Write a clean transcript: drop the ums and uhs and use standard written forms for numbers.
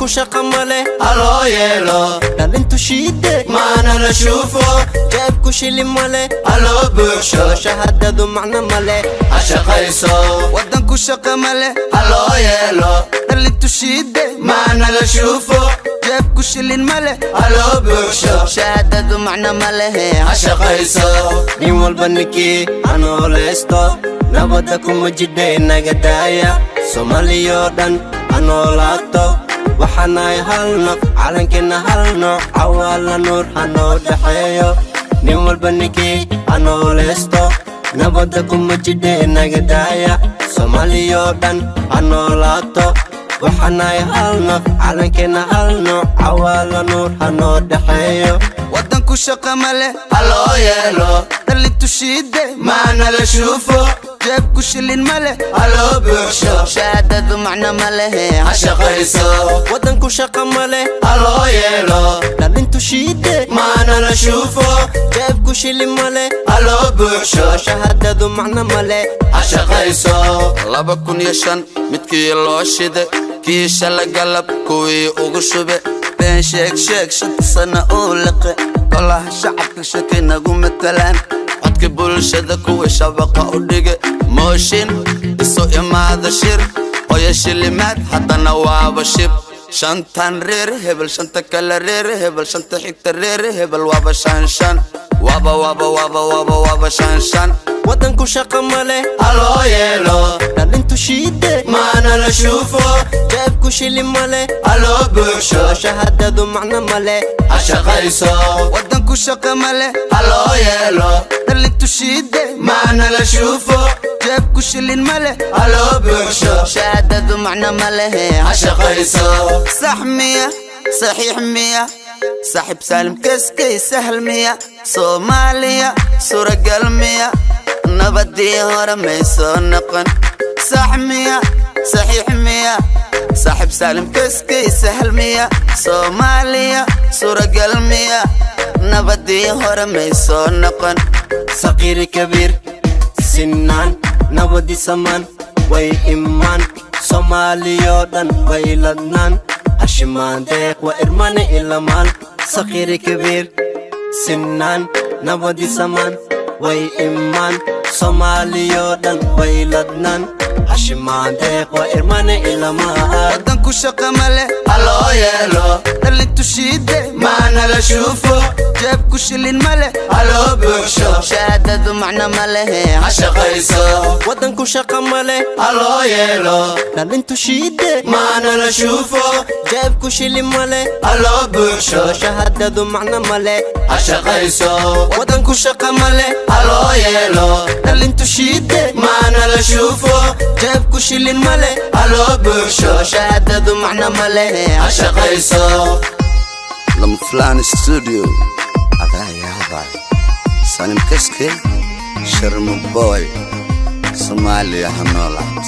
Waddanku shaqa male, Haloo yeelo. Dhalintu shiide, Maana la shuufo. Jeebku shilin male, Haloo buuxsho. Shahaadadu macno male, Ha shaqayso. Waddanku shaqa male, Haloo yeelo. Dhalintu shiide, Maana la shuufo. Jeebku shilin male, Haloo buuxsho. Shahaadadu macno ma lehe, Ha shaqayso. Nin walba ninkii hanoolaysto, nabadda kuma jidhay naga daaya. Soomaaliyoo dhan ha noolaato. Waxaanahay hal naf, calankeenna hal nooc, Cawaala Nuur ha noo dhexeeyo. Nin walba ninkii ha noolaysto, nabadda kuma jidhay naga daaya. Soomaaliyoo dhan ha noolaato. Waxaanahay hal naf, calankeenna hal nooc, Cawaala Nuur ha noo dhexeeyo. Waddanku shaqa male, Haloo yeelo. Dhalintu shiide, Maana la shuufo. Jeebku shilin male, Haloo buuxsho. Shahaadadu macno ma lehe, Ha shaqayso. Waddanku shaqa male, Haloo yeelo. Dhalintu shiide, Maana la shuufo. Jeebku shilin male, Haloo buuxsho. Shahaadadu macno male, Ha shaqayso. 2005 midkii loo shide, kii shala galab kuwii ugu shube, been sheeg sheeg, 5-ta sana uu liqe. Golaha shacabka shaki nagu matalaan, codka bulshada kuwii shabaqa u dhige, mooshin isu imaada, shir hoya shilimaad, haddana waaba shib. Shantan reer hebel, shanta kale reer hebel, shanta xigta reer hebel, waaba shan shan, waaba waaba waaba waaba waaba shan shan. Waddanku shaqa male, Haloo yeelo. Dhalintu shiide, Maana la shuufo. Jeebku shilin male, Haloo buuxsho. Shahaadadu macno male, Ha shaqayso. Waddanku shaqa male, Haloo yeelo. Dhalintu shiide, Maana la shuufo. Jeebku shilin male, Haloo buuxsho. Shahaadadu macno ma lehe, Ha shaqayso. Sax miya, saxiix miya, saaxiib Saalim Keskey, sahal miya? Soomaaliya suuragal miya? Nabadii hore may soo noqon? Sax miya, saxiix miya, saaxiib Saalim Keskey, sahal miya? Soomaaliya suuragal miya? Nabadii hore may soo noqon? Saqiiri kabiir sinaan, nabadi samaan way imaan, Soomaaliyoo dhan way ladnaan, hashimaan deeq waa irmane ilamaan. Saqiiri kabiir sinaan, nabadi samaan way imaan, Soomaaliyoo dhan way ladnaan, hashimaan deeq waa irmane ilamaan. Waddanku shaqa male, Haloo yeelo. Dhalintu shiide, Maana la shuufo. Jeebku shilin male, Haloo buuxsho. Shahaadadu macno ma lehe, Ha shaqayso. Waddanku shaqa male, Haloo yeelo. Dhalintu shiide, Maana la shuufo. Jeebku shilin male, Haloo buuxsho. Shahaadadu macno male, Ha shaqayso. Waddanku shaqa male, Haloo yeelo. Dhalintu shiide, Maana la shuufo. Jeebku shilin male, Haloo buuxsho. Shahaadadu macno ma lehe, Ha shaqayso. Lama Filaan Studio, adaa yaabay, Salim Kaske, Sharma Boy. Soomaaliya ha noolaato.